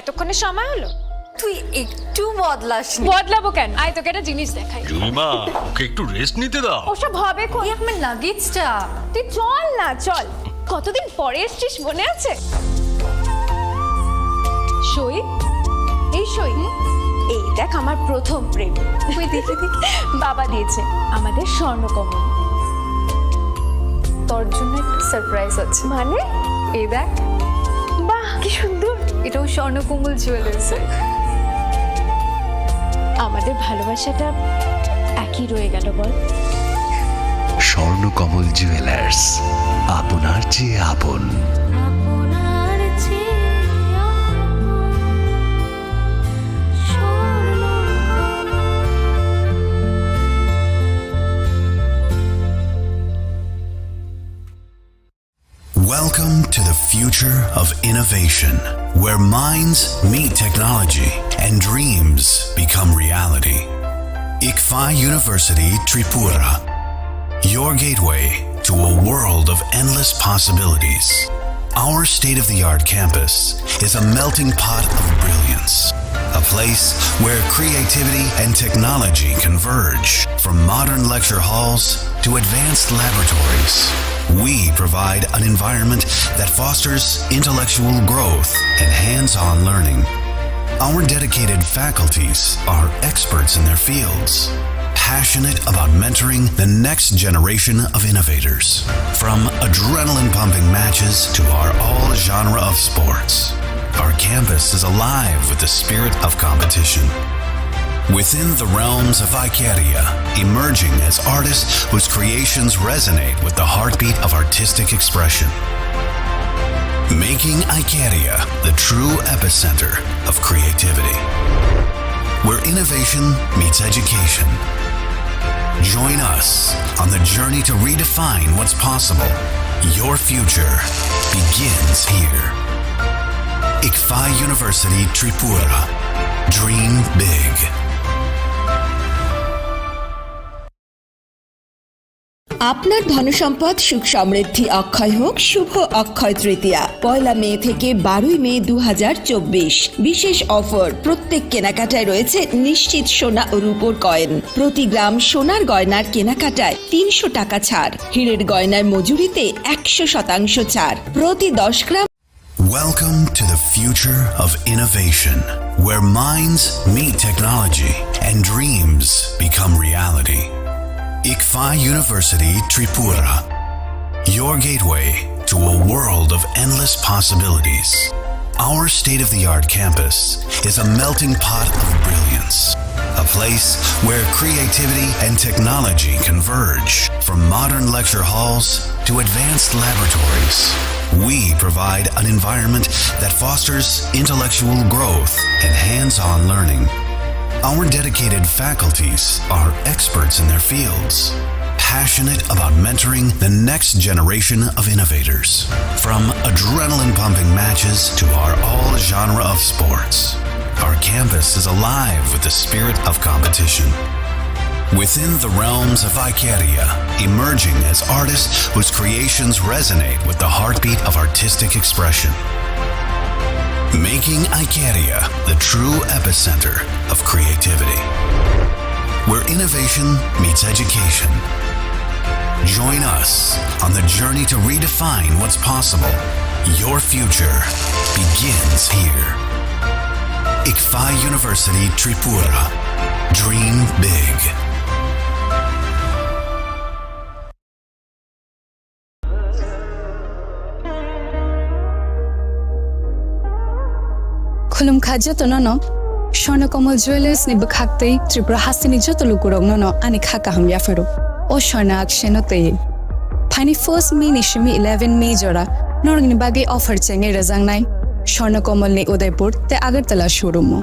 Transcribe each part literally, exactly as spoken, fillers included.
এতক্ষণে সময় হলো? তুই একটু বদলাসনি। বদলাবো কেন? আয়, তোকে একটা জিনিস দেখাই। জুইমা, ওকে একটু রেস্ট নিতে দাও। ওসব হবে কোন? এই আমার লাগেজটা। তুই চল না, চল। কতদিন পরে এসছিস, মনে আছে? সই, এই সই। এই দেখ, আমার প্রথম প্রেম। ওই দেখি, দেখি। বাবা দিয়েছে, আমাদের স্বর্ণকমল। তোর জন্য একটা সারপ্রাইজ আছে। মানে? এই দেখ। বাহ, কি সুন্দর। এটাও স্বর্ণকমল জুয়েলার্স। আমাদের ভালোবাসাটা একই রয়ে গেল, বল? স্বর্ণকমল জুয়েলার্স, আপনার চেয়ে আপন। আপনার চেয়ে আপন Swarnakamal. Welcome to the future of innovation, where minds meet technology and dreams become reality. ICFAI University Tripura, your gateway to a world of endless possibilities. Our state of the art campus is a melting pot of brilliance, a place where creativity and technology converge. From modern lecture halls to advanced laboratories, we provide an environment that fosters intellectual growth and hands-on learning. Our dedicated faculties are experts in their fields, passionate about mentoring the next generation of innovators. From adrenaline-pumping matches to our all-genre of sports, our campus is alive with the spirit of competition. Within the realms of Icaria, emerging as artists whose creations resonate with the heartbeat of artistic expression. Making Icaria the true epicenter of creativity, where innovation meets education. Join us on the journey to redefine what's possible. Your future begins here. ICFAI University Tripura. Dream big. আপনার ধনসম্পদ সুখ সমৃদ্ধি অক্ষয় হোক শুভ অক্ষয় তৃতীয়া। পয়লা মে থেকে বারোই মে দু হাজার চব্বিশ। বিশেষ অফার, প্রত্যেক কেনাকাটায় রয়েছে নিশ্চিত সোনা ও রূপোর কয়েন। প্রতি গ্রাম সোনার গয়নার কেনাকাটায় তিনশো টাকা ছাড়, হীরের গয়নার মজুরিতে একশো শতাংশ ছাড়, প্রতি দশ গ্রাম Welcome to the future of innovation, where minds meet technology and dreams become reality. ICFAI University Tripura, your gateway to a world of endless possibilities. Our state-of-the-art campus is a melting pot of brilliance, a place where creativity and technology converge. From modern lecture halls to advanced laboratories, we provide an environment that fosters intellectual growth and hands-on learning. Our dedicated faculties are experts in their fields, passionate about mentoring the next generation of innovators. From adrenaline-pumping matches to our all-genre of sports, our campus is alive with the spirit of competition. Within the realms of Icaria, emerging as artists whose creations resonate with the heartbeat of artistic expression. Making Icaria the true epicenter of creativity, where innovation meets education. Join us on the journey to redefine what's possible. Your future begins here. ICFAI University Tripura. Dream big. Khulumkha jotono no, Swarna Kamal Jewellers ni bwkhak tei Tripura hasteni joto lukurokno no ani kha kaham yapharo. O Swarna akseno tei. Phaini first May ni simi eleven May jora norokni bagwi offer chengnai rwjaknai Swarna Kamal ni Udaipur tei Agartala showroom o.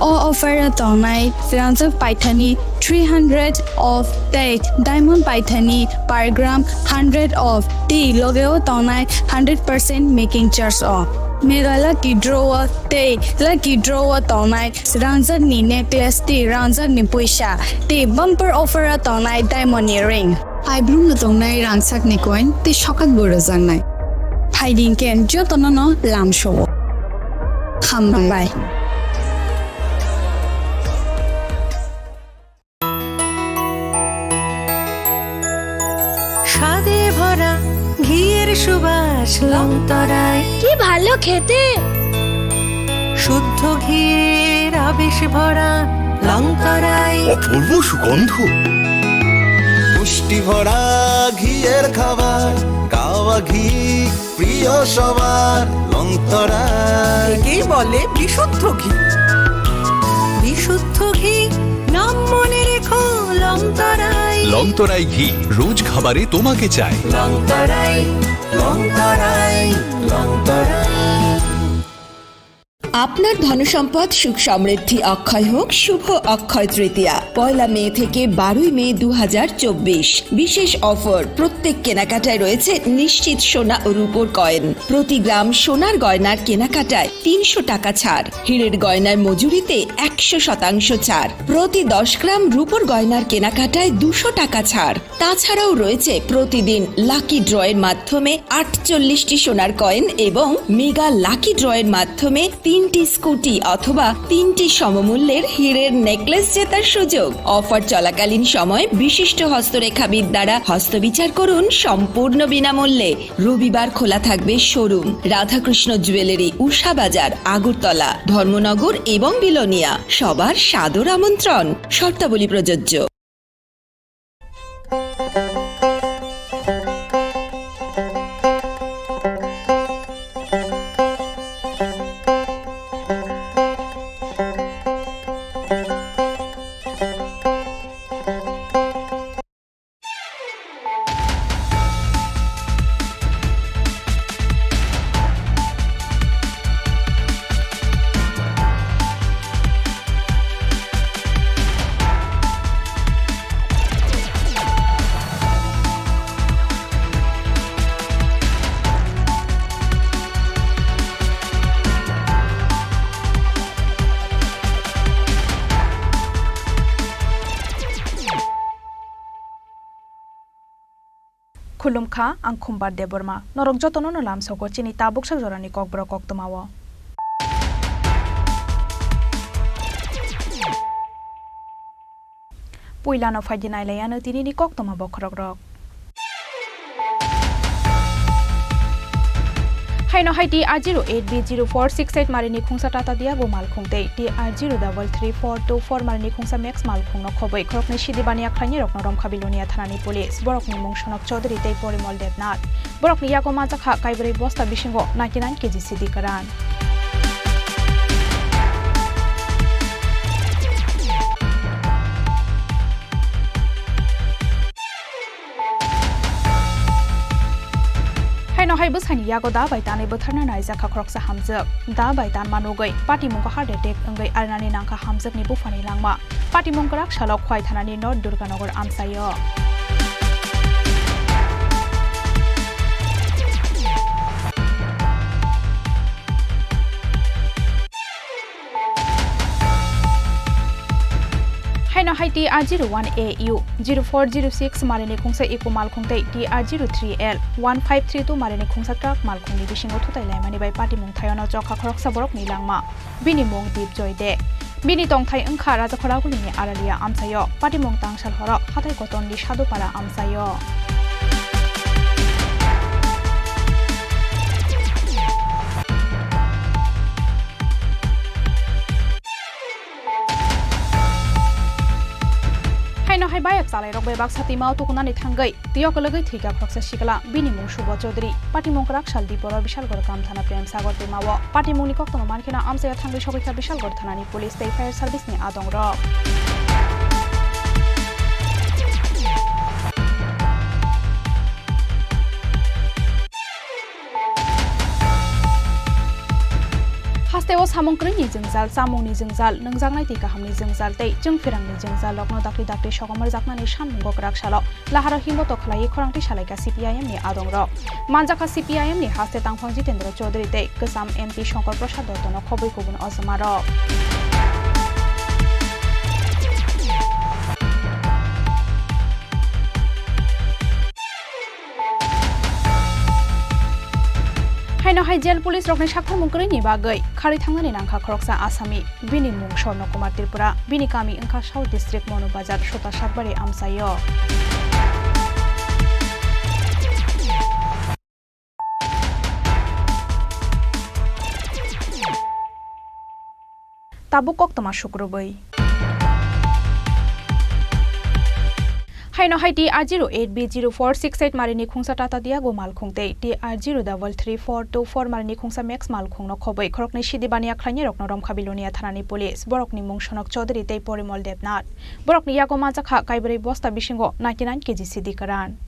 O offer o tongnai rangjak paithani three hundred off tei diamond paithani per gram hundred off tei loge o tongnai hundred percent making charge o. Mega lucky draw o tei lucky draw o tongnai rangjak ni necklace tei rangjak ni puisa tei bumper offer o tongnai diamond ni ring. Aibrum no tongnai rangchak ni coin tei sokak bo rwjaknai. Phaidi hinkhe jotono no lamsao. Hambai. স্বাদে ভরা ঘিয়ের সুবাস লংতরাই। কি ভালো খেতে! শুদ্ধ ঘিয়ের আবেশ ভরা লংতরাই। অপূর্ব সুগন্ধ। পুষ্টি ভরা ঘিয়ের খাবার, কাওয়া ঘি প্রিয় সবার, লংতরাই। একেই বলে বিশুদ্ধ ঘি। বিশুদ্ধ ঘি, নাম মনে রেখো, লংতরাই। লংতরাই ঘি, রোজ খাবারে তোমাকে চাই। লংতরাই, লংতরাই, লংতরাই। আপনার ধনসম্পদ সুখ সমৃদ্ধি অক্ষয় হোক শুভ অক্ষয় তৃতীয়া। পয়লা মে থেকে বারোই মে দু হাজার চব্বিশ। বিশেষ অফার, প্রত্যেক কেনাকাটায় রয়েছে নিশ্চিত সোনা ও রূপোর কয়েন। প্রতি গ্রাম সোনার গয়নার কেনাকাটায় তিনশো টাকা ছাড়, হীরের গয়নার মজুরিতে একশো শতাংশ ছাড়, প্রতি দশ গ্রাম রূপোর গয়নার কেনাকাটায় দুশো টাকা ছাড়। তাছাড়াও রয়েছে প্রতিদিন লাকি ড্রয়ের মাধ্যমে আটচল্লিশটি সোনার কয়েন এবং মেগা লাকি ড্রয়ের মাধ্যমে তিনটি স্কুটি অথবা তিনটি সমমূল্যের হীরের নেকলেস জেতার সুযোগ। অফার চলাকালীন সময় বিশিষ্ট হস্তরেখাবিদ দ্বারা হস্তবিচার করুন সম্পূর্ণ বিনামূল্যে। রবিবার খোলা থাকবে শোরুম। রাধাকৃষ্ণ জুয়েলারি, উষা বাজার, আগরতলা, ধর্মনগর এবং বিলোনিয়া। সবার সাদর আমন্ত্রণ। শর্তাবলী প্রযোজ্য। Khulumkha, ang Khumbar Debbarma. Norok jotono no lamsogo chini tabuksa jorani kokborok koktwmao. Puilano phaidi nailaiano tinini koktwma bokhorokrok. Haino hai T R zero eight B zero four six eight marini khungsa Tata Tiago malkhung tei T R zero double three four two four marini khungsa Max malkhungno khobwi khoroknwi sidi baniya khlainai rokno romkha Bilonia thanani police. Borokni mung Sonok Chaudhary tei Porimol Debnath. Borokni yago manjakha kaibrwi bosta bisingo ninety nine K G sidi kwran. Haino hai bwsani yago da bai tanwi bwtharna naijakha khoroksa hamjwk. Da bai tanma nugwi patimungko heart attack wngwi arinani nangkha hamjwkni buphani langma. Patimung kwrak salo Khwai thanani North Durganagar amchaio. Haino hai T R zero one A U zero four zero six marini khungsa Eco malkhung tei T R zero three L one five three two marini khungsa truck malkhungni bisingo thutai laimani bai patimung thaiono chokha khoroksa borokni langma. Bini mung Dipjoy De. Bini tongthai wngkha Rajakhoragulini Aralia amchaio. Patimung tangsal horo hathai kotorni Sadupara amchaio. Haino hai bayap chalairok bebak satimao tukunani thangwi twiyo kwlwgwi thwikha khoroksa sikla, bini mung Subodh Chaudhary. Patimung kwrak sal diporo Bisalgor Kamthana Prem Sagar twimao. Patimungni koktwma mankheno amchaio thangwi sogwikha Bisalgor thanani police tei fire service ni adongrok. Hasteo samung kwrwini jwngjal, chamungni jwngjal, nwngjaknai twi kahamni jwngjal tei chwngphirangni jwngjal rokno dakti dakti sokomorjaknani sanmungo kwrak salo laharo himboto khlaiwi khorang twi salaikha C P I M ni adongrok. Manjakha C P I M ni haste tangphang Jitendra Chaudhary tei kwcham M P Shankar Prasad Dotto no khobwi kubun ojomarok. Haino hai jail police rokni saktharmung kwrwini bagwi kharwi thangnani nangkha khoroksa asami. Bini mung Swarno Kumar Tripura, bini kami wngkha South District Monu Bazar, Sota Satbari amchaio. Tabuk koktwma sukrubwi. Haino hai T R zero eight B zero four six eight marini khungsa Tata Tiago malkhung tei T R zero double three four two four marini khungsa Max malkhungno khobwi khoroknwi sidi baniya khlainai rokno Romkha Bilonia thanani police. Borokni mung Sonok Chaudhary tei Porimol Debnath. Borokni yago manjakha kaibrwi bosta bisingo ninety nine K G sidi kwran.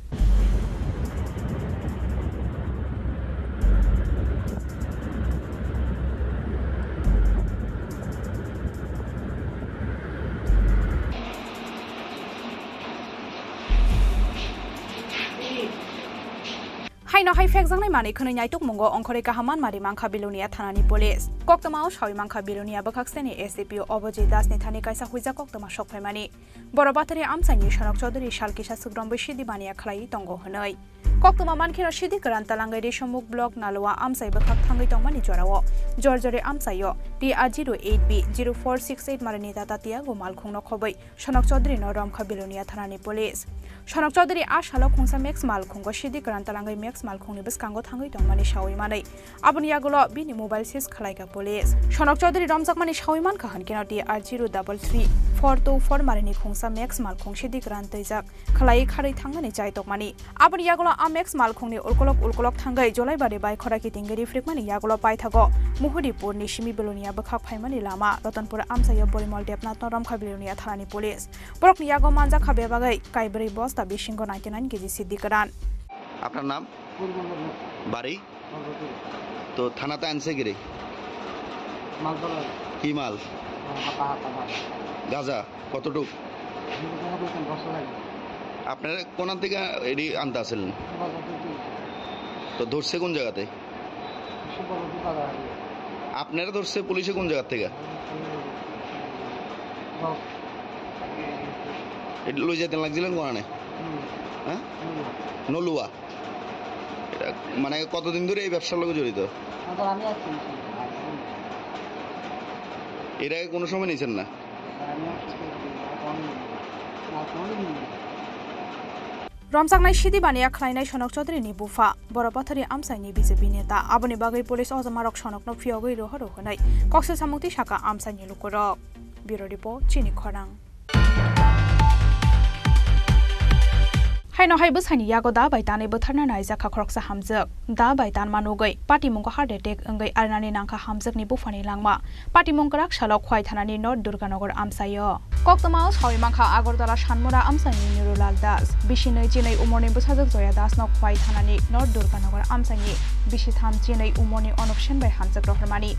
Haino hai phekjaknai manwi khwnwi naitukmungo ongkhorwi kaham manmari mankha Bilonia thanani police. Koktwmao sawi mankha Bilonia bwkhak seni S D P O Obojit Das ni thani kaisa huijak koktwma sok phaimani. Boro bathari amchaini Sonok Chaudhary sal kisa swk romwi sidi baniya khlaiwi tongo hwnwi. Koktwma mankheno sidi kwran talangwi Risomuk block Nalua amchai bwkhak thangwi tongmani jorao Jorjori amchaio T R zero eight B zero four six eight marini Tata Tiago malkhungno khobwi Sonok Chaudhary no Romkha Bilonia thanani police. Sonok Chaudhary a salo khungsa Max malkhungo sidi kwran talangwi Max malkhungni bwskango thangwi tongmani sawi manwi. Aboni yagulo bini mobile seize khwlaikha police. Sonok Chaudhary romjakmani sawi mankha hwnkhe no T R zero double three four two four marini khungsa Max malkhung sidi kwran twijak khwlaiwi kharwi thangnani chai tongmani. Aboni yagulo a Max malkhungni ulkolok ulkolok thangwi Jolaibari bai khora kitingwi rifrikmani yagulo paithago Muhuripurni simi Bilonia bwkhak phaimani lama Ratanpur amchaio Porimol Debnathno Romkha Bilonia thanani police. Borokni yago manjakha bebagwi kaibrwi bosta bisingo ninety nine K G sidi kwran. আপনার নাম? বাড়ি? তো থানাতে আনছে কি রে? মাল ধরা হয়েছে। কি মাল? হ্যাঁ, হাতা, হাতা মাল। গাঁজা কতটুক? দশ হাজার। আপনারা কোন থেকে এটি আনতে আসলেন? বাজার থেকে। তো ধরছে কোন জায়গাতে? সুপারবাজার বাজার। আপনারা ধরছে পুলিশে কোন জায়গা থেকে? বাস। এটা লই যেতে লাগছিলেন কোনে? হুম। হ্যাঁ? হুম। নলুয়া। এটা মানে কতদিন ধরে এই ব্যবসার লগে জড়িত? না, স্যার, আমি আর চিনছি না। এর আগে কোনো সময় নিয়েছেন না? স্যার, আমি আর কিছু করি না। এখন না, কোনো দিন নেই। Romjaknai sidi baniya khlainai Sonok Chaudhary ni bupha, boro pathari amchaini B J P neta. Aboni bagwi police o jamarok Sonokno phiyogwi rohoro hwnwi kokse samungtwi saka amchaini lukurok. Bureau Report, Chini Khorang. Haino hai bwsaini yago da bai tanwi bwtharna naijakha khoroksa hamjwk. Da bai tanma nugwi patimungo heart attack wngwi arnani nangkha hamjwkni buphani langma. Patimung kwrak salo Khwai thanani North Durganagar amchaio. Koktwmao sawi mankha Agartala Sanmura amchaini Nirulal Das. Bisi nwi chinwi umorni bwsajwk Joya Dasno Khwai thanani North Durganagar amchaini bisi tham chinwi umorni Onop Sen bai hamjwk rohormani.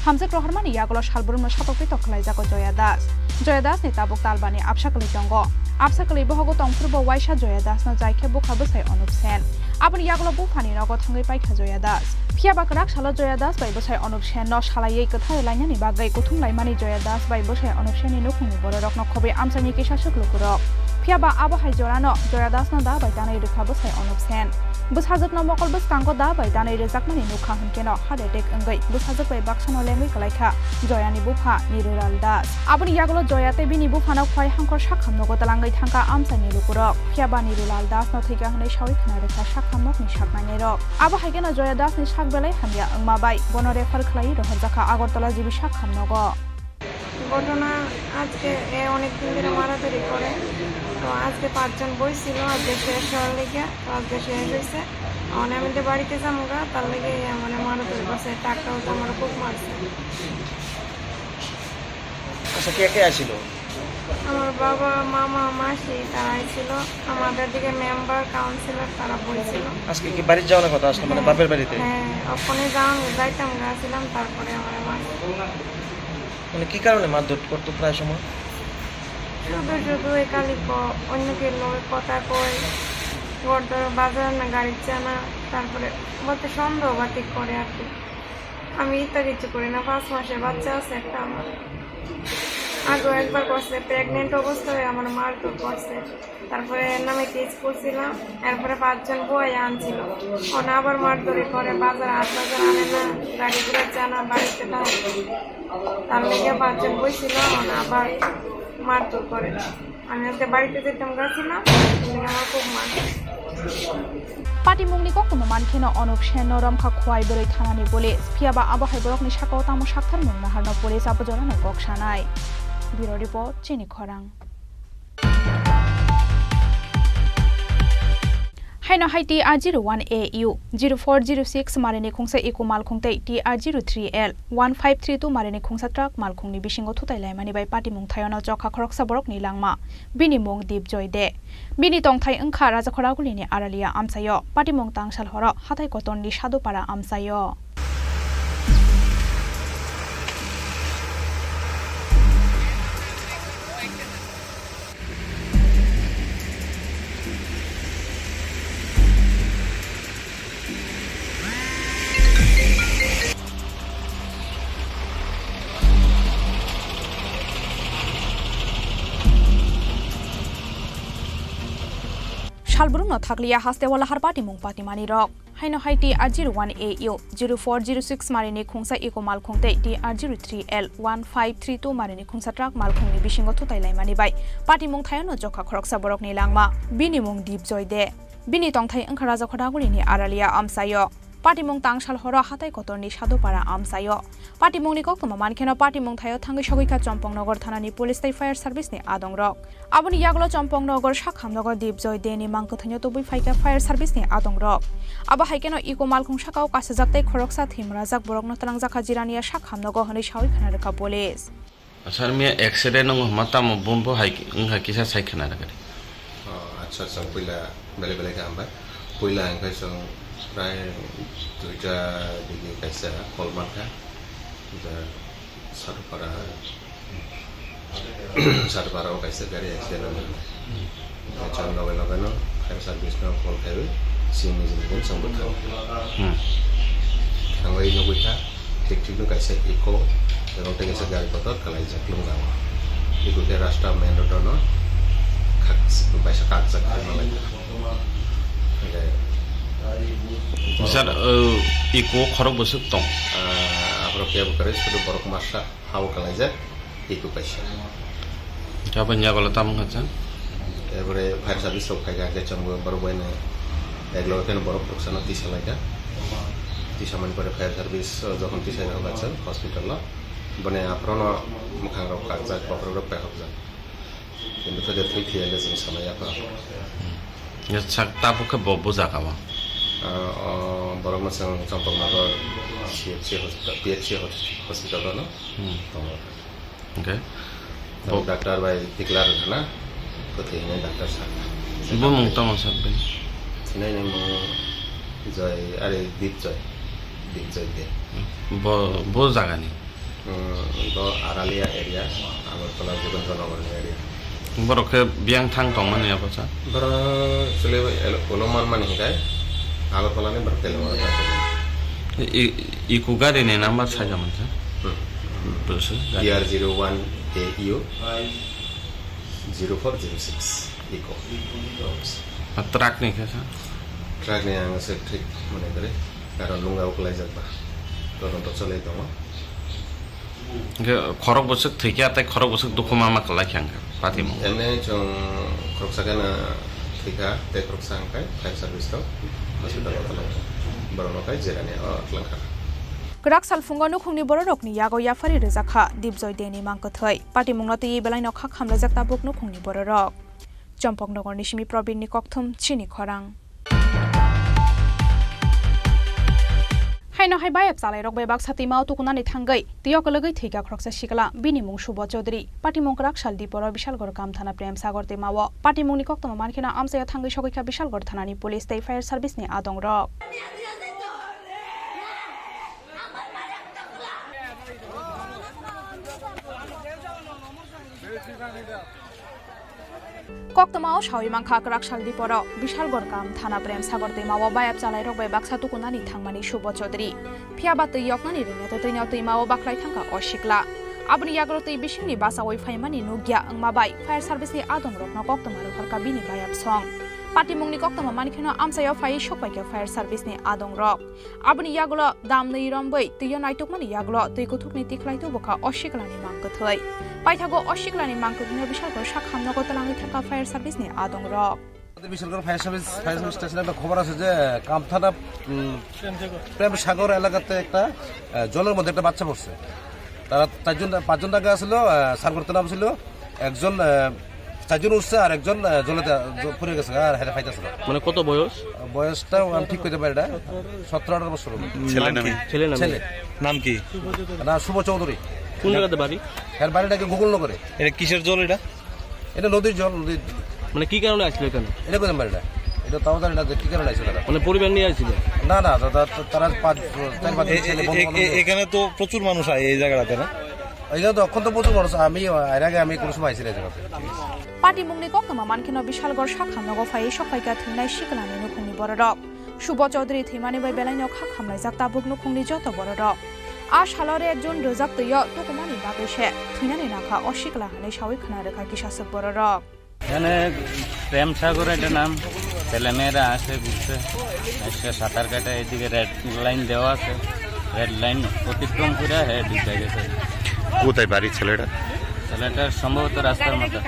Hamjwk rohormani yagulo salbrumno satokpito khwlaijago Joya Das. Joya Dasni tabuk talbani absa kwlwi tongo. Absa kwlwi bohogo tongphuru bo waisa Joya Dasno jaikhe bukha bwsai Onop Sen. Aboni yagulo buphani nogo thangwi paikha Joya Das. Phiya ba kwrak salo Joya Das bai bwsai Onop Senno salaiwi kwthar lainani bagwi kuthum laimani Joya Das bai bwsai Onop Senni nukhungni bororokno khobwi amchaini kisa swk lukurok. Phiya ba abo hai jorano Joya Dasno da bai tanwi rwkha bwsai Onop Sen. Bwsajwkno mokol bwskango da bai tanwi rwjakmani nukha hwnkeno heart attack wngwi bwsajwk bai baksano lengwi kwlaikha Joyani bupha Nirulal Das. Aboni yagulo Joya tei bini buphano Khwai hangkhor sakham nogo twlangwi thangkha amchaini lukurok. Phiya ba Nirulal Dasno thwikha hwnwi sawi khna rwkha sakham nokni saknainairok. Abo hai kheno Joya Dasni sak belai hamya wngma bai bono refer khlaiwi rohorjakha Agartala G B sakham nogo. ঘটনা আজকে এ অনেক দিন ধরে মারাধরি করে, তো আজকে পাঁচজন বই ছিল, আজকে শেষ হওয়ার লেগে, তো আজকে শেষ হয়েছে। মানে আমি তো বাড়িতে যাবো গা, তার লেগে মানে মারাধরি করছে, টাকটাও তো আমার খুব মারছে। আচ্ছা, কে কে আসিল? আমার বাবা, মামা, মাসি তারা আইছিল। আমাদের দিকে মেম্বার, কাউন্সিলর তারা বইছিল। আজকে কি বাড়ির যাওয়ার কথা আসলে, মানে হ্যাঁ। বাপের বাড়িতে? হ্যাঁ, ওখানে যাওয়া, যাইতাম গেছিলাম, তারপরে আমার মা মানে কি কারণে মারধর করতো প্রায় সময়? শুধু শুধু এ খালি ক-, অন্য কেউ লগে কথা কয়, ঘর দর বাজার না গাড়ির চানা, তারপরে বলতে সন্দেহবাদী করে আর কি। আমি ইত্যা কিছু করি না, পাঁচ মাসের বাচ্চা আছে একটা আমার। আগে একবার করছে, প্রেগনেন্ট অবস্থায় আমার মারধর করছে। তারপরে নামে কেস করছিলাম, এরপরে পাঁচজন বউয়ে আনছিল। ওনা আবার মারধরে করে, বাজার আট বাজার আনে না, গাড়ি ঘোড়া যায় না, বাড়িতে থাকে। তার লেগে পাঁচজন বই ছিল, ওনা আবার মারধর করে। আমি আজকে বাড়িতে যেতাম গেছিলাম, কিন্তু আমার খুব মারছে। Patimungni koktwma mankheno Anup Sen no romkha Khowai Bwrwi thanani police, phiyaba abo hai borokni sakao tamo saktharmung naharno police abo jorano kok sanai. Bureau Report, Chini Khorang. Haino hai T R zero one A U zero four zero six marini khungsa eco malkhung tei T R zero three L one five three two marini khungsa truck malkhungni bisingo thutai laimani bai patimung thaiono chokha khoroksa borokni langma. Bini mung Dipjoy De. Bini tongthai wngkha Rajakhoragulini Aralia amchaio. Patimung tangsal horo hathai kotorni Sadupara amchaio. Salbrumno thakliya hasteo lahar patimung patimani rok. Haino hai T R zero one A U zero four zero six marini khungsa eco malkhung tei T R zero three L one five three two marini khungsa truck malkhungni bisingo thutai laimani bai patimung thaiono chokha khoroksa borokni langma. Bini mung Dipjoy De. Bini tongthai wngkha Rajakhoragulini Aralia amchaio. Patimung tangsal horo hathai kotorni Sadupara amchaio. Patimungni koktwma mankheno patimung thaio thangwi sogwikha Champaknagar thanani police tei fire service ni adongrok. Aboni yagulo Champaknagar sakhamnogo Dipjoy De ni mang kwthwino tubui phaikha fire service ni adongrok. Abo hai kheno eco malkhung sakao kasijak tei khoroksa thwimrajak borokno twlangjakha Jirania sakhamnogo hwnwi sawi khna rwkha police. Sir, miya accident wngma tamo bumbo hai wngkha kisa sai khna rwkha de. Oh, acha, acha, puila belai belai khe hambai. Puila hwnkhe chwng prai duita digi kaisa call mankha. Ja Satupara, Satupara o kaisa gari accident wngkha. Chwng loge loge no fire service no call khaiwi simi jini din chwng bwthang. Hmm. Thangwi nugwi kha, thik thik no kaisa eco, ebong tei kaisa gari kotor kalaijak lungjago. Eco khe rasta main road no khak-, baisa kakjak khe malaikha. Hwnkhe Sir, uh, eco khorok bwswk tong? Ah, aphuru kebo kwrwi sudu borok masa. Hao kalaijak, eco kaisa. Aboni yagulo tamo wngkha chwng? Ebore fire service rok phaikha, hwnkhe chwngbo borok baino ek loge kheno borok khoroksano tisa laikha. Tisa mani pore fire service, o, jokhon tisa rok achang hospital o, boni aphuru no mwkhang rok kakjak, kokrok rok pehokjak. Kintu khe de thwi phiya le chwng sanai ya kha. Ya sak tabuk khe bo bujak abo. Ah, o, borokno chwng Champaknagar C H C hospital, P H C hos-, hospital o no. Hmm. Tongo. Okay. Bo- Doctor bai tikla rwkha na, kwthwi hwnwi doctor sakha. Bumung tamo sir bini? Thinai ni mung Joy, are Dipjoy, Dipjoy De. Bo, bo jagani? Hmm, bo Aralia area, Agartala Jogindra Nagar ni area. Borok khe biyang thang tongmani abo cha? Borok actually ulo manmani hinkhe Agartala ni borok Telamara thang tongmani. I, i, eco gari ni number sai jaman cha? Hmm. Bwswk gari? T R zero one A U zero four zero six eco. A truck ni khe cha? Truck ni ang se thik mane kare. Karon lungao kwlaijak ba. Todonto cholai tongo. Hwnkhe khorok bwswk thwikha tei khorok bwswk dukhu ma ma kwlai kha hwnkhe patimung. Ene chwng khoroksa khe na thwikha tei khoroksa hwnkhe fire service rok hospital o twlangkha. Borokno khe jerani o twlangkha. Kwrak salphungo nukhungni bororokni yago yaphari rwjakha Dipjoy Deni mang kwthwi. Patimungno twiwi belaino kha khamlaijak tabuk nukhungni bororok. Champaknagarni simi Probinni kokthum chini khorang. Haino hai bayap chalairok bai baksa twimao tukunani thangwi twiyo kwlwgwi thwikha khoroksa sikla, bini mung Subodh Chaudhary. Patimung kwrak sal diporo Bishalgarh Kam thana Prem Sagar twimao. Patimungni koktwma mankheno amchaio thangwi sogwikha Bishalgarh thanani police tei fire service ni adongrok. Koktwmao sawi mankha kwrak sal diporo Bishalgarh Kam thana Prem Sagar twimao bayap chalairok bai baksa tukunani thangmani Subodh Chaudhary. Phiyaba twi yoknani rwngya twino twimao bakhlai thangkha o sikla. Aboni yagulo twi bisingni bachaui phaimani nukya wngma bai fire service ni adongrokno koktwma rohorkha bini bayapsong. Patimungni koktwma mankheno amchaio phaiwi sokpaikha fire service ni adongrok. Aboni yagulo damnwi rombwi twio naitukmani yagulo twi kuthukni tikhlai tubukha o siklani mangkwthwi. Paithago o siklani mangkwthwino bisalkor sak hamnogo twlangwi thangkha fire service ni adongrok. আমাদের Bishalgarh fire service, fire service স্টেশনে একটা খবর আছে যে কামথানা, উম, প্রেম সাগর এলাকাতে একটা, আহ, জলের মধ্যে একটা বাচ্চা পড়ছে। তারা চারজন, পাঁচজন টাকা আছিল, আহ, সার করতে নাম ছিল, একজন, আহ, চারজন উঠছে আর একজন, আহ, জলেতে, আহ, জ-, পড়ে গেছে আর হেরে ফাইতেছে না। মানে কত বয়স? বয়সটা আমি ঠিক করতে পারি না, সতেরো আঠারো বছর হবে। ছেলে নামে? ছেলে নামে? ছেলে। নাম কি? না, শুভ চৌধুরী। কোন জায়গাতে বাড়ি? এর বাড়িটাকে গুগল নগরে। এটা কিসের জল এটা? এটা নদীর জল, নদীর। মানে কি কারণে আসলো এখানে? এটা কোথায় বাড়িটা? এটা তাও জানি না যে কি কারণে আসলো তারা। মানে পরিবার নিয়ে আসছিল? না, না, দাদা, তো তারা পাঁচ, চার পাঁচ দিন এ-, ছেলে এ-, বন্ধু এ-, বান্ধব এ-, নিয়ে। এখানে তো প্রচুর মানুষ আয় এই জায়গাটাতে, না? এখানে তো অত্যন্ত প্রচুর মানুষ। আমি এর আগে আমি কোনো সময় আইছি না এই জায়গাতে। Patimungni koktwma mankheno Bishalgor sakhamnogo phaiwi sokphaikha thwinai siklani nukhungni bororok. Subho Chaudhary thwimani bai belaino kha khamlaijak tabuk nukhungni joto bororok. A salo rek June rwjak twio tukumani bagwi se thwinani nakha o sikla hwnwi sawi khna rwkha kisaswk bororok. এখানে প্রেম সাগর এটা নাম, ছেলেমেয়েরা আসে ঘুরতে, এসে সাঁতার কাটে, এদিকে রেড লাইন দেওয়া আছে, রেড লাইন অতিক্রম করে হ্যাঁ ডুবে গেছে। কোথায় বাড়ি ছেলেটা? ছেলেটার সম্ভবত রাস্তার মাথা।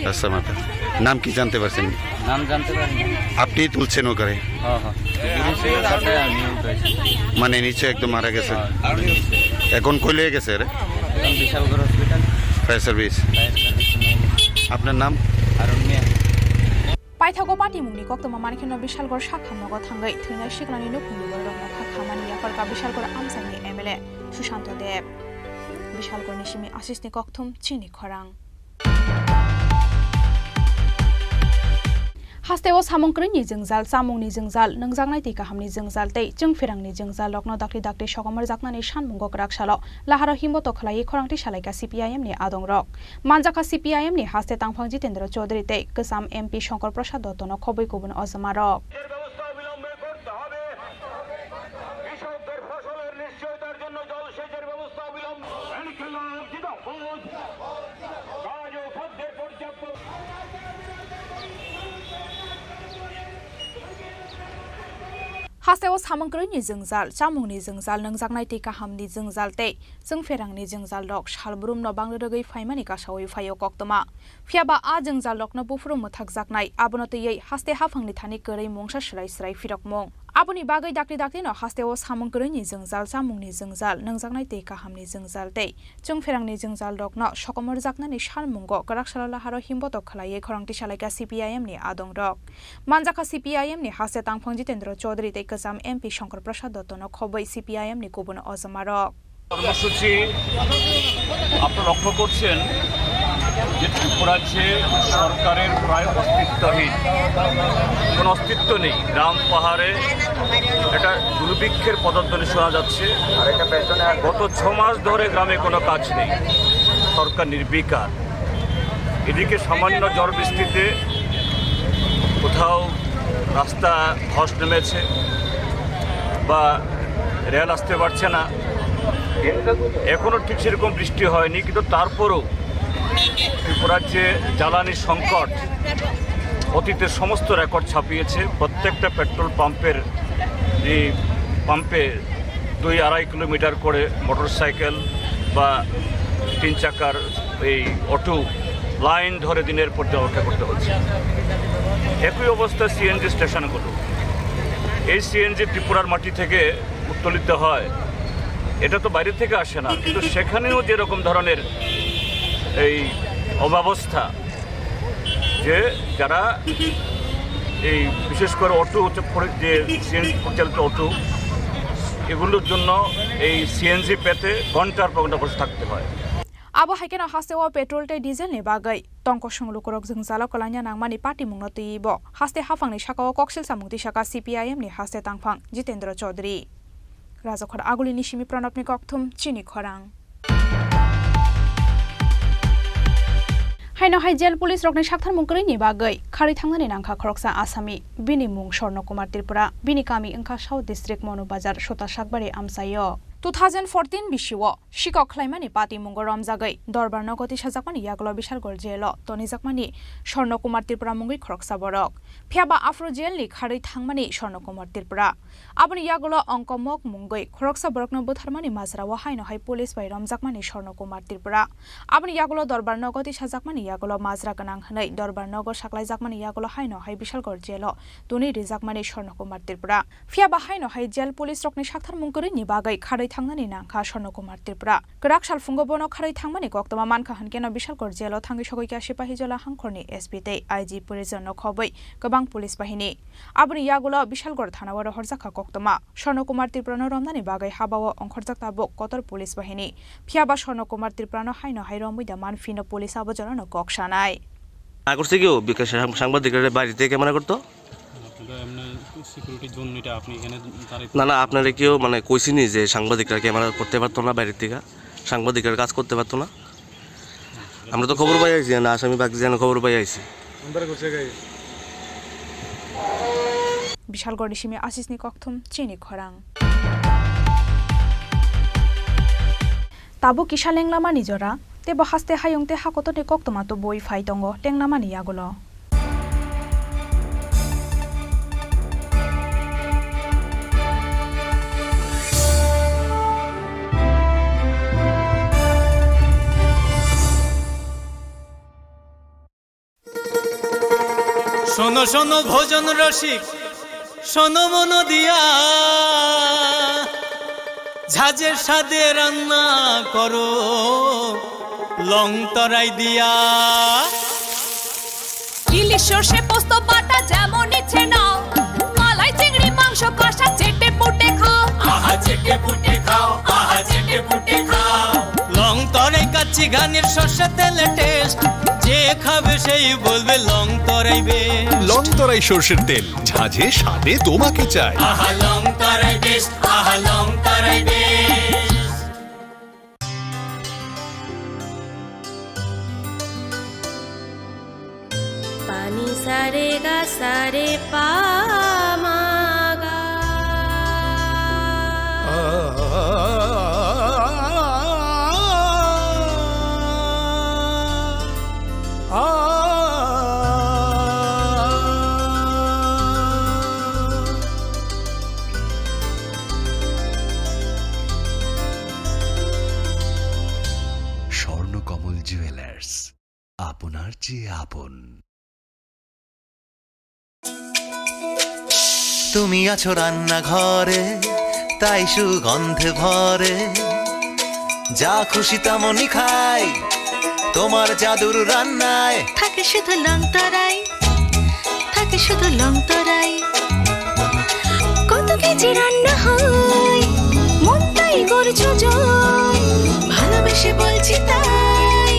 রাস্তার মাথা। নাম কি জানতে পারছেন? নাম জানতে পারিনি। আপনি তুলছেন ওখানে? হ্যাঁ, হ্যাঁ। গুরু ছিল, তাতে আমি উঠেছি। মানে নিচে একদম মারা গেছে? হ্যাঁ, আমি উঠেছি। এখন কই লয়ে গেছে রে? এখন Bishalgarh hospital. Fire service. Fire service নিয়ে গেছে। আপনার নাম? হারুন মিয়া। Paithago Patimungni koktwma mankheno Bishalgor sakhamnogo thangwi thwinai siklani nukhungni bororokno kha khamani yapharkha Bishalgor amchaini M L A Sushanto Deb. Bishalgorni simi Asisni kokthum chini khorang. Hasteo samung kwrwini jwngjal, chamungni jwngjal, nwngjaknai twi kahamni jwngjal tei chwngpherangni jwngjal rokno dakti dakti sokomorjaknani sanmungo kwrak salo laharo himboto khwlaiwi khorang twi salaikha C P I M ni adongrok. Manjakha C P I M ni haste tangphang Jitendra Chaudhary tei kwcham M P Shankar Prasad Dotto no khobwi kubun ojma rok. ব্যবস্থা অবিলম্বে করতে হবে। কৃষকদের ফসলের নিশ্চয়তার জন্য জলসেচের ব্যবস্থা অবিলম্বে। ইনকিলাব জিন্দাবাদ। কাজ ও খাদ্যের পর্যাপ্ত Hasteo samung kwrwini jwngjal, chamungni jwngjal, nwngjaknai twi kahamni jwngjal tei chwngpherangni jwngjal rok salbrumno bang rwrwgwi phaimani kasawi phaio koktwma. Phiya ba a jwngjal rokno buphuru mwthakjaknai, abono twiwi haste haphangni thani kwrwi mungsa swrai swrai phirokmung. Aboni bagwi dakti daktino hasteo samung kwrwini jwngjal, chamungni jwngjal, nwngjaknai twi kahamni jwngjal tei chwngpherangni jwngjal rokno sokomorjaknani salmungo kwrak salo laharo himboto khwlaiwi khorang twi salaikha C P I M ni adongrok. Manjakha C P I M ni haste tangphang Jitendra Chaudhary tei kwcham M P Shankar Prasad Dotto no khobwi C P I M ni kubun ojma rok. কর্মসূচি আপনারা লক্ষ্য করছেন যে ত্রিপুরা রাজ্যে সরকারের প্রায় অস্তিত্বহীন, কোনো অস্তিত্ব নেই। গ্রাম পাহাড়ে একটা দুর্ভিক্ষের পদধ্বনি শোনা যাচ্ছে। গত ছ মাস ধরে গ্রামে কোনো কাজ নেই, সরকার নির্বিকার। এদিকে সামান্য ঝড় বৃষ্টিতে কোথাও রাস্তা ধস নেমেছে বা রেল আসতে পারছে না। এখনো ঠিক সেরকম বৃষ্টি হয়নি, কিন্তু তারপরেও ত্রিপুরার যে জ্বালানি সংকট অতীতের সমস্ত রেকর্ড ছাপিয়েছে, প্রত্যেকটা পেট্রোল পাম্পের, এই পাম্পে দুই আড়াই কিলোমিটার করে মোটরসাইকেল বা তিন চাকার এই অটো লাইন ধরে দিনের পর দিন অপেক্ষা করতে হচ্ছে। একই অবস্থা সিএনজি স্টেশনগুলো। এই সিএনজি ত্রিপুরার মাটি থেকে উত্তোলিত হয়, এটা তো বাইরে থেকে আসে না, কিন্তু সেখানেও যেরকম ধরনের এই অব্যবস্থা, যে যারা এই বিশেষ করে অটো হচ্ছে পরি-, যে সিএনজি পরিচালিত অটো, এগুলোর জন্য এই সিএনজি পেতে ঘন্টার পর ঘন্টা বসে থাকতে হয়। Abo hai kheno hasteo petrol tei diesel ni bagwi tongkosong lukurok jwngjalo kwlaina nangmani patimungno twiwi bo haste haphangni sakao koksil samung tisakha C P I M ni haste tangphang Jitendra Chaudhary. Rajakhor Agulini simi Pranabni kokthum chini khorang. Haino hai jail police rokni saktharmung kwrwini bagwi kharwi thangnani nangkha khoroksa asami. Bini mung Swarno Kumar Tripura, bini kami wngkha South District Monu Bazar, Sota Sakbari amchaio. Two thousand fourteen bisio sikok khlaimani patimungo romjagwi Dorbar nogo tisajakmani yagulo Bishalgarh jailo tonijakmani Swarno Kumar Tripura mungwi khoroksa borok. Phiyaba aphuru jailni kharwi thangmani Swarno Kumar Tripura. Aboni yagulo Ongkomok mungwi khoroksa borokno butharmani majrao haino hai police bai romjakmani Swarno Kumar Tripura. Aboni yagulo Dorbar nogo tisajakmani yagulo majra gwnang hwnwi Dorbar nogo saklaijakmani yagulo haino hai Bishalgarh jailo tuni rijakmani Swarno Kumar Tripura. Phiyaba haino hai jail police rokni sakthar mung kwrwini bagwi kharwi thangnani nangkha Swarno Kumar Tripura. Kwrak salphungo bono kharwi thangmani koktwma mankha hwnkeno Bishalgarh jailo thangwi sogwi kha Sipahijola hangkhorni S P tei I G Prison no khobwi kwbang police bahini. Aboni yagulo Bishalgarh thanao rohorjakha koktwma. Swarno Kumar Tripurano romnani bagwi habao ongkhorjak tabuk kotor police bahini. Phiyaba Swarno Kumar Tripurano haino hai romwi da manphino police abo jorano kok sanai. না করছে কেউ, বিকাশ সাং-, সাংবাদিকরা বাইরে থেকে ক্যামেরা করতো? আপনি তো এমনি সিকিউরিটির জন্য এটা আপনি এখানে দাঁড়াই না, না, আপনারা কেউ মানে কইছেনি যে সাংবাদিকরা ক্যামেরা করতে পারতো না বাইরের থেকে, সাংবাদিকরা কাজ করতে পারতো না? আমরা তো খবর পাই আইছি, না আসামি বাকি যেন খবর পাই আইছি। Bishalgarhni simi Asisni kokthum chini khorang. Tabuk kisa lenglamani jora, teibo haste hayung tei hakotorni koktwma tubui phai tongo lenglamani yagulo. শোনো শোনো ভোজন রসিক, শোনো মন দিয়া, ঝাঁঝের স্বাদে রান্না করো লং তরাই দিয়া। ইলিশ সর্ষে পোস্ত বাটা যেমন ইচ্ছে নাও, মালাই চিংড়ি মাংস কষা চেটে পুটে খাও। আহা চেটে পুটে খাও, আহা চেটে পুটে খাও। লং তরাই কাচ্চি ঘানির সর্ষে তেলে টেস্ট, যে খাবে সেই বলবে Longtharai best. Longtharai সর্ষের তেল, ঝাঁঝে স্বাদে তোমাকে চাই। আহা লং তরাই বেস্ট, আহা Longtharai best. Pani sare ga sare pa ma ga. Swarnakamal jewellers, আপনার চেয়ে আপন। তুমি আছো রান্নাঘরে, তাই সুগন্ধে ভরে। যা খুশি তেমনই খাই, তোমার জাদুর রান্নায়। থাকে শুধু লং তরাই, থাকে শুধু লং তরাই। কত কেজি রান্না হয়, মনটাই করছো জয়। ভালোবেসে বলছি তাই,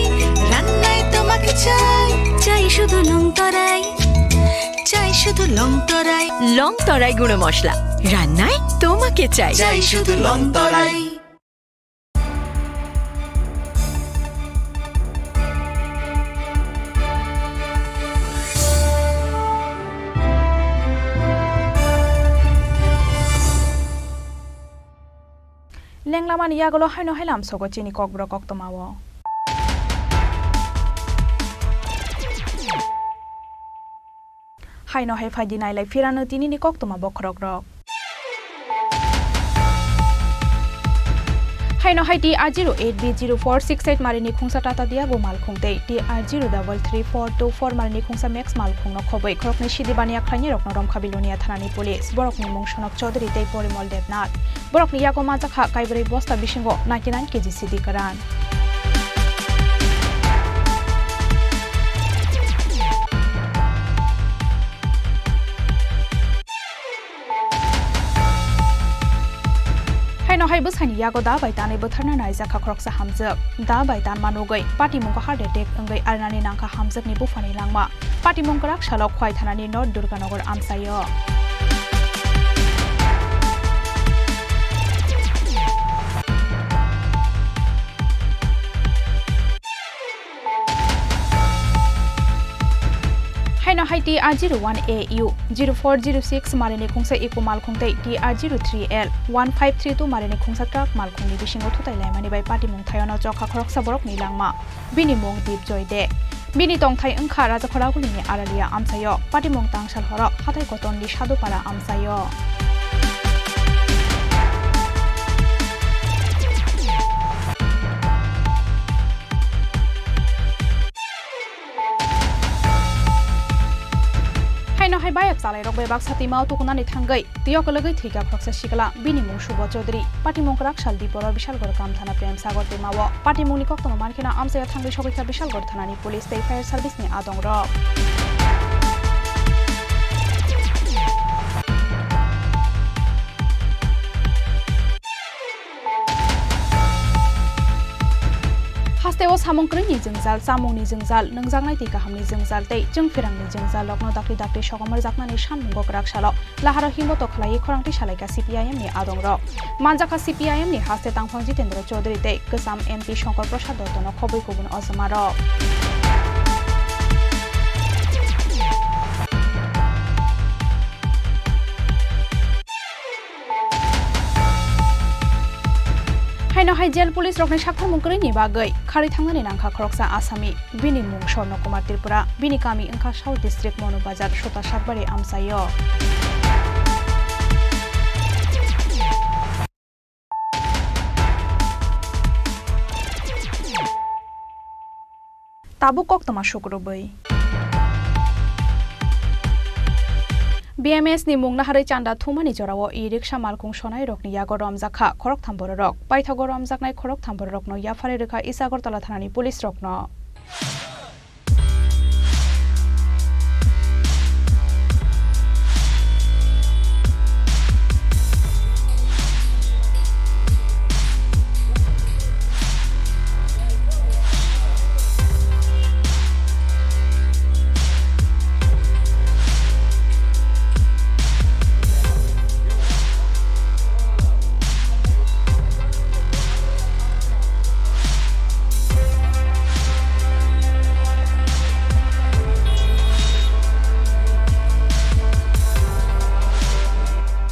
রান্নায় তোমাকে চাই। চাই শুধু লং তরাই, চাই শুধু লং তরাই। লং তরাই গুঁড়ো মশলা, রান্নায় তোমাকে চাই। চাই শুধু লং তরাই। Lenglamani yagulo haino hai lamsogo chini kokborok koktwmao. Haino hai phaidi nailai phirano tinini koktwma bokhorokrok. Haino hai T R zero eight B zero four six eight marini khungsa Tata Tiago malkhung tei T R zero double three four two four marini khungsa Max malkhungno khobwi khoroknwi sidi baniya khlainirokno romkha Bilonia thanani police. Borokni mung Sonok Chaudhary tei Porimol Debnath. Borokni yago manjakha kaibrwi bosta bisingo ninety nine K G sidi kwran. Haino hai bwsani yago da bai tanwi bwtharna naijakha khoroksa hamjwk. Da bai tanma nugwi patimungo heart attack wngwi arinani nangkha hamjwkni buphani langma. Patimung kwrak salo Khwai thanani North Durganagar amchaio. Haino hai T R zero one A U zero four zero six marini khungsa eco malkhung tei T R zero three L one five three two marini khungsa truck malkhungni bisingo thutai laimani bai patimung thaiono chokha khoroksa borokni langma. Bini mung Dipjoy De. Bini tongthai wngkha Rajakhora Agulini Aralia amchaio. Patimung tangsal horo hathai kotorni Sadupara amchaio. Haino hai bayap chalairok bai baksa twimao tukunani thangwi twiyo kwlwgwi thwikha khoroksa sikla, bini mung Subodh Chaudhary. Patimung kwrak sal Diporo Bishalgarh Kamthana Prem Sagar twimao. Patimungni koktwma mankheno amchaio thangwi sogwikha Bishalgarh thanani police tei fire service ni adongrok. Hasteo samung kwrwini jwngjal, chamungni jwngjal, nungjaknai twi kahamni jwngjal tei chwngphirangni jwngjal rokno dakti dakti sokomorjaknani sanmungo kwrak salo laharo himboto khlaiwi khorang twi salaikha C P I M ni adongrok. Manjakha C P I M ni haste tangphang Jitendra Chaudhary tei kwcham M P Shankar Prasad Dottono khobwi kubun ojomarok. Haino hai jail police rokni saktharmung kwrwini bagwi kharwi thangnani nangkha khoroksa asami. Bini mung Swarno Kumar Tripura, bini kami wngkha South District Monu Bazar Sota Satbari amchaio. Tabuk koktwma sukrubwi. B M S ni mung naharwi chanda thumani jorao e-rickshaw malkhung sonairokni yago romjakha khoroktham bororok. Paithago romjaknai khoroktham bororokno yapharwi rwkha East Agartala thanani police rokno.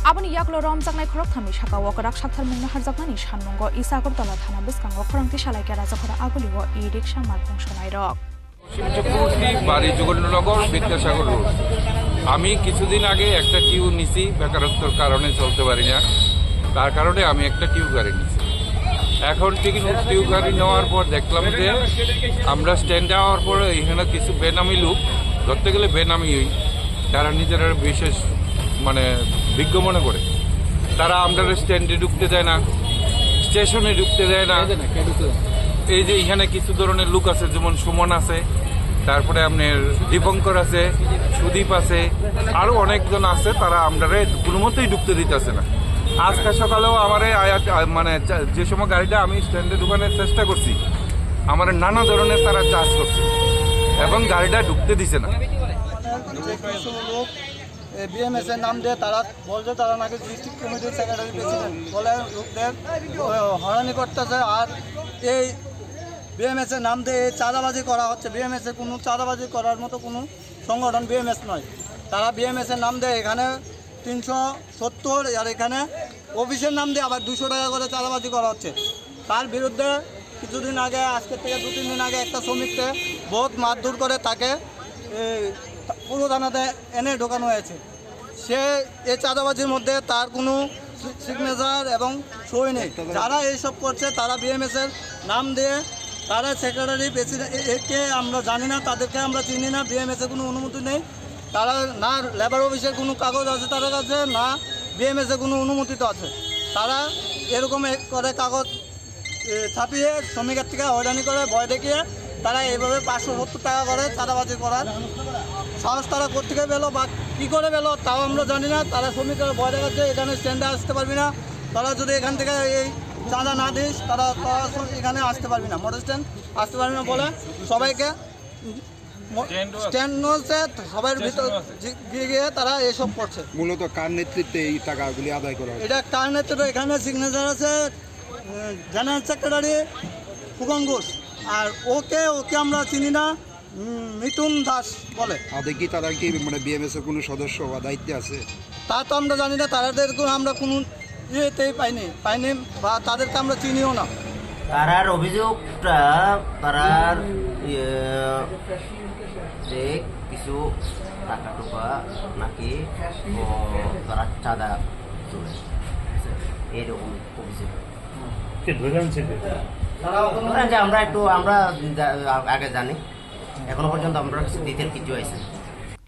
Aboni yagulo romjaknai khoroktham ni saka o kwrak sakthar mungno harjaknani sanmungo East Agartala thana bwskango khorang tisa lai khe Rajakhora Aguli o e-rickshaw malkhung sonairok. শিবচক্রবর্তী বাড়ি জগন্নাথনগর বিদ্যাসাগর রোড। আমি কিছুদিন আগে একটা টিউ নিছি, বেকারত্বর কারণে চলতে পারি না, তার কারণে আমি একটা টিউ গাড়ি নিছি। এখন টিউ, টিউ গাড়ি নেওয়ার পর দেখলাম যে আমরা স্ট্যান্ডে আওয়ার পরে এখানে কিছু বেনামি লোক, ধরতে গেলে বেনামি, তারা নিজেরা বিশেষ মানে বিজ্ঞ মনে করে, তারা আমরা স্ট্যান্ডে ঢুকতে দেয় না, স্টেশনে ঢুকতে দেয় না। এই যে এখানে কিছু ধরনের লোক আছে, যেমন সুমন আছে, তারপরে আপনার দীপঙ্কর আছে, সুদীপ আছে, আরো অনেকজন আছে, তারা আমরারে কোনো মতেই ঢুকতে দিতেছে না। আজকে সকালেও আমারে আয়া-, আ, মানে চা-, যে সময় গাড়িটা আমি স্ট্যান্ডে ঢুকানোর চেষ্টা করছি, আমারে নানা ধরনের তারা চার্জ করছে এবং গাড়িটা ঢুকতে দিছে না। যে কিছু লোক, এ, বিএমএস এর নাম দিয়ে তারা বলছে তারা নাকি ডিস্ট্রিক্ট কমিটির সেক্রেটারি প্রেসিডেন্ট বলে লোকদের, এ, হয়রানি করতেছে। আর এই বিএমএস এর নাম দিয়ে এই চাঁদাবাজি করা হচ্ছে। বিএমএস এর কোনো চাঁদাবাজি করার মতো কোনো সংগঠন বিএমএস নয়। তারা বিএমএস এর নাম দিয়ে এখানে তিনশো সত্তর, আর এখানে অফিসের নাম দিয়ে আবার দুশো টাকা করে চাঁদাবাজি করা হচ্ছে। তার বিরুদ্ধে কিছুদিন আগে, আজকের থেকে দু তিন দিন আগে একটা শ্রমিককে বহুত মারধর করে তাকে, এ, পৌর থানাতে এনে ঢোকানো হয়েছে। সে এই চাঁদাবাজির মধ্যে তার কোনো সি-, সিগনেচার এবং সই নেই। যারা এইসব করছে তারা বিএমএস এর নাম দিয়ে তারা সেক্রেটারি, প্রেসিডেন্ট, এ-, একে আমরা জানি না, তাদেরকে আমরা চিনি না, বিএমএস এর কোনো অনুমতি নেই। তারা না লেবার অফিসের কোনো কাগজ আছে তাদের কাছে, না বিএমএস এর কোনো অনুমোদিত আছে। তারা এরকম এক করে কাগজ, এ, ছাপিয়ে শ্রমিকের থেকে হয়রানি করে, ভয় দেখিয়ে তারা এইভাবে পাঁচশো সত্তর টাকা করে চাঁদাবাজি করার সাহস তারা কোত্থেকে পেলো বা কী করে পেলো, তাও আমরা জানি না। তারা শ্রমিকরা ভয় দেখাচ্ছে, "এখানে স্ট্যান্ডে আসতে পারবি না, তারা যদি এখান থেকে এই চাঁদা না দিস, তারা, তারা এখানে আসতে পারবি না, মোটর স্ট্যান্ড আসতে পারবি না" বলে সবাইকে ম-, স্ট্যান্ড হচ্ছে, সবার ভিতর স্টেশনও আছে। গি-, গিয়ে গিয়ে তারা এসব করছে। মূলত কার নেতৃত্বে এই টাকাগুলি আদায় করা হচ্ছে? এটা কার নেতৃত্বে? এখানে সিগনেচার আছে, উম, জেনারেল সেক্রেটারি ফুকন ঘোষ। আর ওকে, ওকে আমরা চিনি না। হুম, মিথুন দাস বলে। তাদের কি, তারা কি মানে বিএমএস এর কোনো সদস্য বা দায়িত্বে আছে? তা তো আমরা জানি না, তাদের কোনো আমরা কোনো ইয়েতেই পাইনি, পাইনি বা তাদেরকে আমরা চিনিও না। তারার অভিযোগটা, তারার, ইয়ে, যে কিছু টাকা টুকা নাকি, ও, তারা চাঁদা তুলে, এইরকম অভিযোগ। কে ধরে আনছে কে? ধরেন যে আমরা একটু, আমরা জা-, আগে জানি, এখনো পর্যন্ত আমরা কাছে ডিটেল কিছু আইছে না।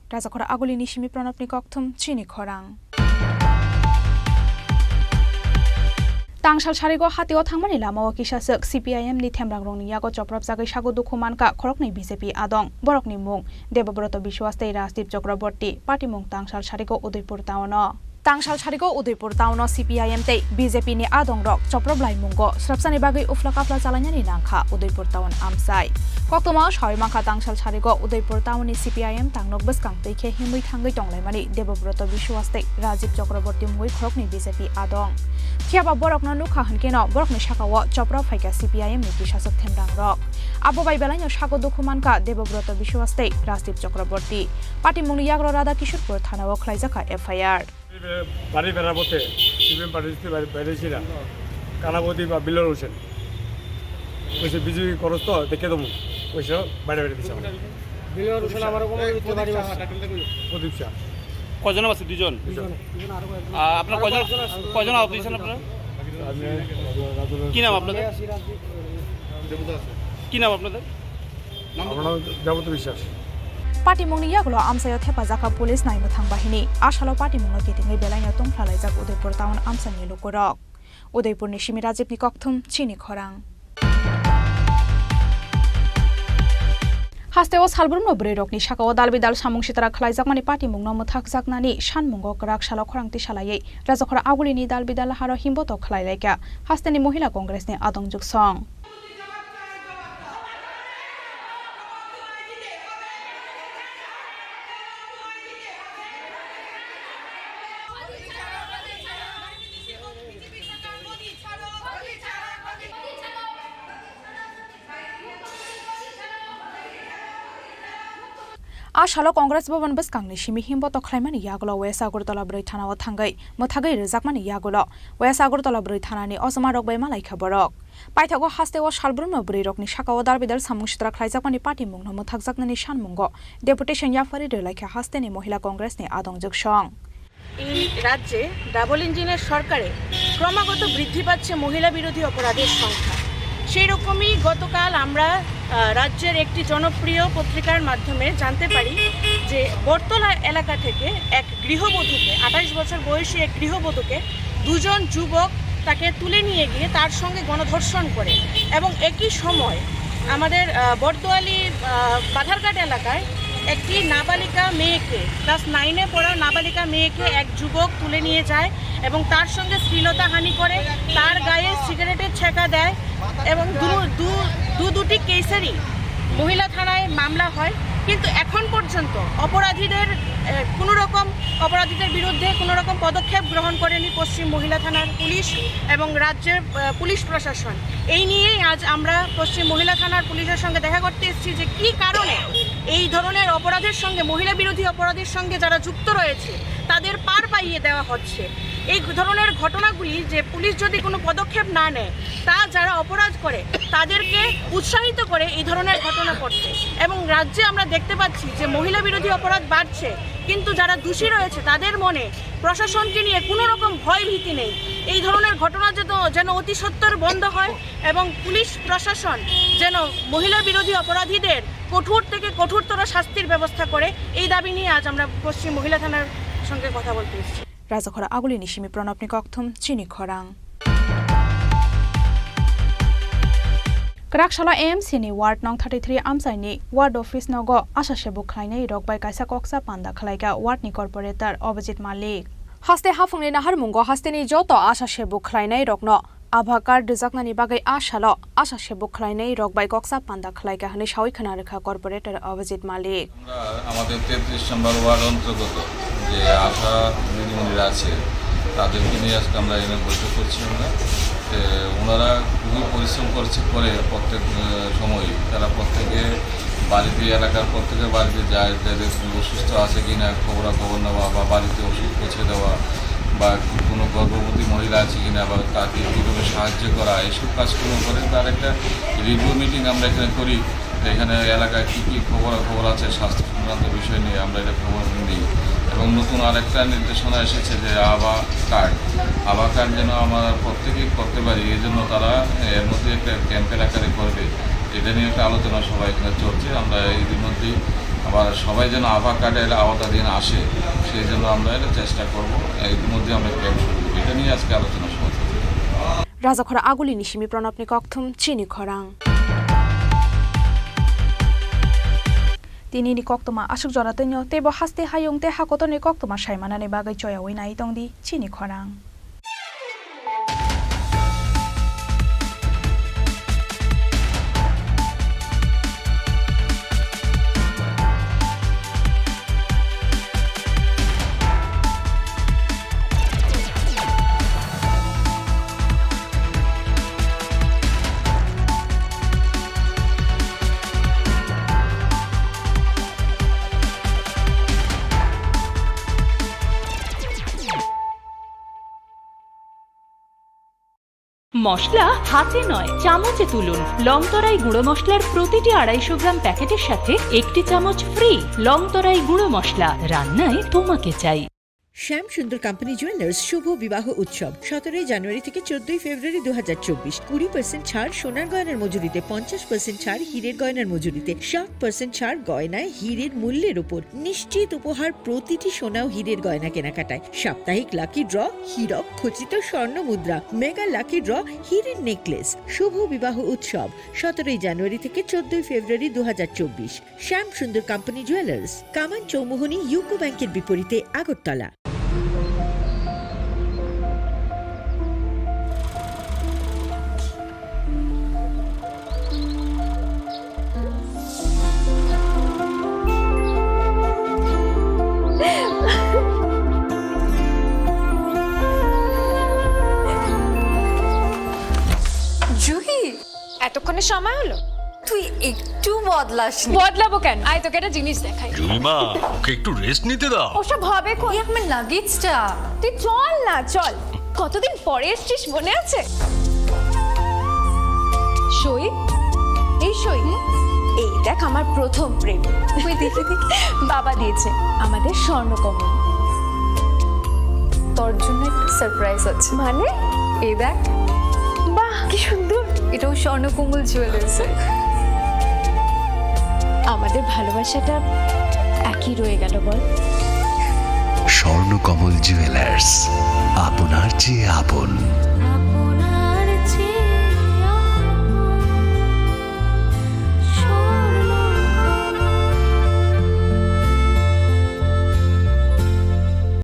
Rajakhor Agulini simi Pranabni kokthum chini khorang. Tangsal sarigo hatio thangmani lamao kisaswk C P I M ni themrangrokni yago chopropjagwi sago dukhu mankha khoroknwi B J P adong. Borokni mung Debobroto Biswas tei Rajdeep Chakraborty. Patimung tangsal sarigo Udaipur town-o. Tangsal sarigo Udaipur town-o C P I M tei B J P ni adongrok choprop laimungo swrapsani bagwi ufla kapla chalainani nangkha Udaipur town amchai. Koktwmao sawi mankha tangsal sarigo Udaipur town ni C P I M tangnok bwskang twi khe himwi thangwi tonglaimani Debobroto Biswas tei Rajib Chakraborty mungwi khoroknwi B J P adong. Phiyaba borokno nukha hwnkhe no borokni sakao choprop phaikha C P I M ni kisaswk themrangrok. Abo bai belaino sago dukhu mankha Debobroto Biswas tei Rajib Chakraborty. Patimungni yagra Radha Kishorpur thanao khwlaijakha F I R. বাড়ি বেড়ার পথে CPM party লিস্টে বাইরে বাইরে ছিল। কানাবদি বা বিল্লাল হোসেন। কইছে বিজেপি খরচ তো দেখে দেবো। কইছে বাইরে বাইরে দিছে আমার। বিল্লাল হোসেন আমার কোনো দিতে পারি না। প্রদীপ শাহ। কয়জন আছে? দুজন। দুজন। আহ, আপনার আরো কয়জন, কয়জন আছে? কয়জন আহত হয়েছেন আপনারা? আমি রাজু কি নাম আপনাদের? কি নাম আপনাদের? Amo no Jabot Biswas. Patimungni yagulo amchaio thepajakha police naimwthang bahini. Asalo patimungno kitingwi belaino tongphlalaijak Udaipur town amchaini lukurok. Udaipurni simi Rajibni kokthum chini khorang. Hasteo salbrumno bwrwirokni sakao dalbidal samung sitra khlaijakmani patimungno mwthakjaknani sanmungo kwrak salo khorang tisalaiwi Rajakhor Agulini dalbidal haro himboto khlailaikha hasteni Mohila Congressni adong juksong. A salo Congress Bhavan bwskangni simi himboto khlaimani yagulo West Agartala bwrwi thanao thangwi mwthagwi rwjakmani yagulo West Agartala bwrwi thanani ojomarok bai malaikha borok. Paithago hasteo salbrumno bwrwirokni sakao dalbidal samung sitra khlaijakmani patimungno mwthakjaknani sanmungo deputation yapharwi rwlaikha hasteni Mohila Congressni adong juksong. এই রাজ্যে ডাবল ইঞ্জিনের সরকারে ক্রমাগত বৃদ্ধি পাচ্ছে মহিলা বিরোধী অপরাধের সংখ্যা। সেই রকমই গতকাল আমরা, আহ, রাজ্যের একটি জনপ্রিয় পত্রিকার মাধ্যমে জানতে পারি যে বটতলা এলাকা থেকে এক গৃহবধূকে, আঠাশ বছর বয়সী এক গৃহবধূকে দুজন যুবক তাকে তুলে নিয়ে গিয়ে তার সঙ্গে গণধর্ষণ করে এবং একই সময় আমাদের, আহ, বটতোয়ালি, আহ, বাধারঘাট এলাকায় একটি নাবালিকা মেয়েকে, ক্লাস নাইনে পড়া নাবালিকা মেয়েকে এক যুবক তুলে নিয়ে যায় এবং তার সঙ্গে শ্লীলতাহানি করে, তার গায়ে সিগারেটের ছেঁকা দেয় এবং দু-, দু-, দু দুটি কেসেরই মহিলা থানায় মামলা হয়। কিন্তু এখন পর্যন্ত অপরাধীদের, আহ, কোনো রকম, অপরাধীদের বিরুদ্ধে কোনো রকম পদক্ষেপ গ্রহণ করেনি পশ্চিম মহিলা থানার পুলিশ এবং রাজ্যের, আহ, পুলিশ প্রশাসন। এই নিয়েই আজ আমরা পশ্চিম মহিলা থানার পুলিশের সঙ্গে দেখা করতে এসেছি যে কী কারণে এই ধরনের অপরাধের সঙ্গে, মহিলা বিরোধী অপরাধের সঙ্গে যারা যুক্ত রয়েছে, তাদের পার পাইয়ে দেওয়া হচ্ছে। এই ধরনের ঘটনাগুলি যে পুলিশ যদি কোনো পদক্ষেপ না নেয়, তা যারা অপরাধ করে তাদেরকে উৎসাহিত করে এই ধরনের ঘটনা করতে। এবং রাজ্যে আমরা দেখতে পাচ্ছি যে মহিলা বিরোধী অপরাধ বাড়ছে, কিন্তু যারা দোষী রয়েছে তাদের মনে প্রশাসনকে নিয়ে কোনো রকম ভয় ভীতি নেই। এই ধরনের ঘটনা যেন, যেন অতি সত্বর বন্ধ হয় এবং পুলিশ প্রশাসন যেন মহিলা বিরোধী অপরাধীদের কঠোর থেকে কঠোরতর শাস্তির ব্যবস্থা করে, এই দাবি নিয়ে আজ আমরা পশ্চিম মহিলা থানার সঙ্গে কথা বলতে এসেছি। Rajakhor Agulini simi Pranabni kokthum chini khorang. Kwrak salo A M C ni ward nong thirty three amchaini ward office nogo asha sebuk khlainai rok bai kaisa koksa panda khlaikha ward ni corporator Abhijit Malik. Haste haphungni naharmungo hasteni joto asha sebuk khlainai rokno Aadhaar card rwjaknani bagwi a salo asha sebuk khlainai rok bai koksa panda khlaikha hwnwi sawi khna rwkha corporator Abhijit Malik. আমরা আমাদের তেত্রিশ নম্বর ওয়ার্ড অন্তর্গত যে আশা দিদিমণিরা আছে, তাদেরকে নিয়ে আজকে আমরা এখানে বৈঠক করছি আমরা। তে ওনারা খুবই পরিশ্রম করছে করে প্রত্যেক, আহ, সময়ই। তারা প্রত্যেকে বাড়িতে, এলাকার প্রত্যেকের বাড়িতে যায়, যাদের অসুস্থ আছে কিনা খবরাখবর নেওয়া বা বাড়িতে ওষুধ পৌঁছে দেওয়া বা কোনো গর্ভবতী মহিলা আছে কিনা বা তাকে কীভাবে সাহায্য করা, এইসব কাজগুলো করে তার একটা রিভিউ মিটিং আমরা এখানে করি। তো এখানে এলাকায় কী কী খবরাখবর আছে স্বাস্থ্য সংক্রান্ত বিষয় নিয়ে আমরা এটা খবর নিই। এবং নতুন আরেকটা নির্দেশনা এসেছে যে আভা কার্ড, আভা কার্ড যেন আমরা প্রত্যেকেই করতে পারি, এই জন্য তারা এর মধ্যে একটা ক্যাম্পের আকারে করবে। এটা নিয়ে একটা আলোচনা সভা এখানে চলছে। আমরা ইতিমধ্যেই আবার সবাই যেন আভা কার্ডের আওতাধীন আসে, সেই জন্য আমরা এটা চেষ্টা করব। ইতিমধ্যে আমরা ক্যাম্প শুরু করব, এটা নিয়ে আজকে আলোচনা সভা চলছে। Rajakhor Agulini simi Pranabni kokthum chini khorang. Tinini koktwma aswk jora twino teibo haste hayung tei hakotorni koktwma saimanani bagwi choyaui nai tongdi chini khorang. মশলা হাতে নয়, চামচে তুলুন। লংতরাই গুঁড়ো মশলার প্রতিটি আড়াইশো গ্রাম প্যাকেটের সাথে একটি চামচ ফ্রি। লংতরাই গুঁড়ো মশলা, রান্নায় তোমাকে চাই। শ্যাম সুন্দর কোম্পানি জুয়েলার্স শুভ বিবাহ উৎসব সতেরোই জানুয়ারি থেকে চোদ্দই ফেব্রুয়ারি দু হাজার চব্বিশ। কুড়ি পার্সেন্ট ছাড় সোনার গয়নার মজুরিতে, পঞ্চাশ পার্সেন্ট ছাড় হীরের গয়নার মজুরিতে, সাত পার্সেন্ট ছাড় গয়নায় হীরের মূল্যের উপর। নিশ্চিত উপহার প্রতিটি সোনা ও হীরের গয়না কেনাকাটায়। সাপ্তাহিক লাকি ড্র, হীরক খচিত স্বর্ণ মুদ্রা, মেগা লাকি ড্র, হীরের নেকলেস। শুভ বিবাহ উৎসব সতেরোই জানুয়ারি থেকে চোদ্দই ফেব্রুয়ারি দু হাজার চব্বিশ। শ্যাম সুন্দর কোম্পানি জুয়েলার্স, কামান চৌমুহনী ইউকো ব্যাংকের বিপরীতে, আগরতলা। জুহি, এতক্ষণে সময় হলো? তুই একটু বদলাসনি। বদলাবো কেন? আয়, তোকে একটা জিনিস দেখাই। জুলিমা, ওকে একটু রেস্ট নিতে দাও। ওসব হবে কই? এই আমার লাগেজটা। তুই চল না, চল। কতদিন পরে এসছিস, মনে আছে? সই, এই সই। এই দেখ, আমার প্রথম প্রেম। তুই দেখে দেখে। বাবা দিয়েছে আমাদের স্বর্ণকমল। তোর জন্য একটা সারপ্রাইজ আছে। মানে? এই দেখ। বাহ, কি সুন্দর। এটাও স্বর্ণকমল জুয়েলার্সের। আমাদের ভালোবাসাটা একই রয়ে গেল, বল? স্বর্ণকমল জুয়েলার্স, আপনার চেয়ে আপন।